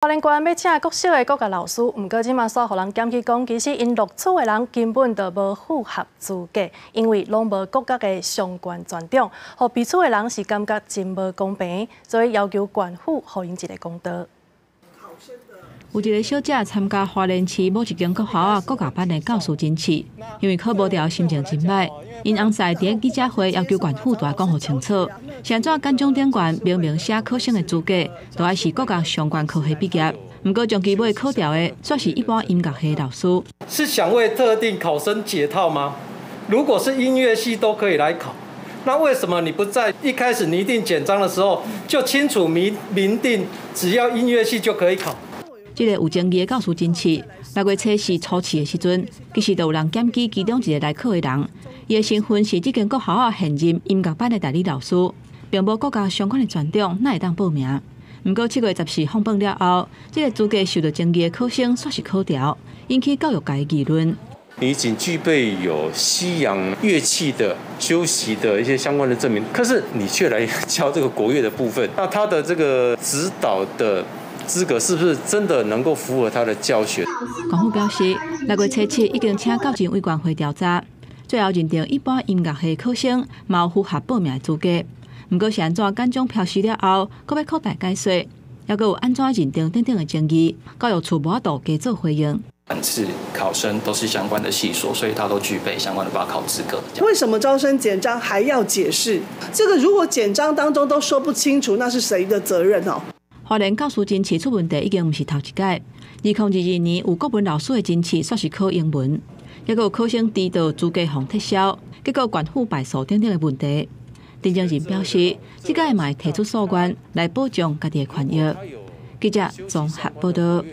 花蓮縣欲請國小的國樂老師，毋過這馬煞予人檢舉講，其實𪜶錄取的人根本就無符合資格，因為攏無國樂的相關專長，予被取的人是感覺真無公平，所以要求縣府予𪜶一個公道。有一個小姐參加花蓮市某一間國校仔國樂班的教師甄試，因為考無著，心情真䆀。𪜶翁婿佇記者會要求縣府著愛講予清楚，是按怎簡章頂懸明明寫考生的資格，著愛是國樂相關科系畢業，毋過終其尾考著的，煞是一般音樂系老師。是想為特定考生解套嗎？如果是音樂系都可以來考，那為什麼你不在一開始擬定簡章的時候就清楚明明定，只要音樂系就可以考？這個有爭議的教師甄試，6月初四初試的時陣，其實就有人檢舉其中一個來考的人，伊的身份是這間國校仔現任音樂班的代理老師，並無國樂相關的專長，哪會當報名？毋過7月14放榜了後，這個資格受著爭議的考生煞是考著，引起教育界的議論。你僅具備有西洋樂器的修習的一些相關的證明，可是你卻來教這個國樂的部分，那他的這個指導的資格是不是真的能夠符合他的教學？縣府表示，6月初七已經請教甄委員會調查，最後認定一般音樂系考生無符合報名的資格。毋過是按怎簡章標示了後，閣欲擴大解說，猶閣有按怎認定等等的爭議，教育處無法度加做回應。次考生都是相關的系所，所以他都具備相關的報考資格。為什麼招生簡章還要解釋？這個如果簡章當中都說不清楚，那是誰的責任哦？花蓮教師甄試出問題已經毋是頭一擺，2022年有國文老師的甄試，煞是考英文，猶閣有考生遲到資格予撤銷，結果縣府敗訴等等的問題。陳清仁表示，這擺嘛會提出訴願來保障家己的權益。記者綜合報道。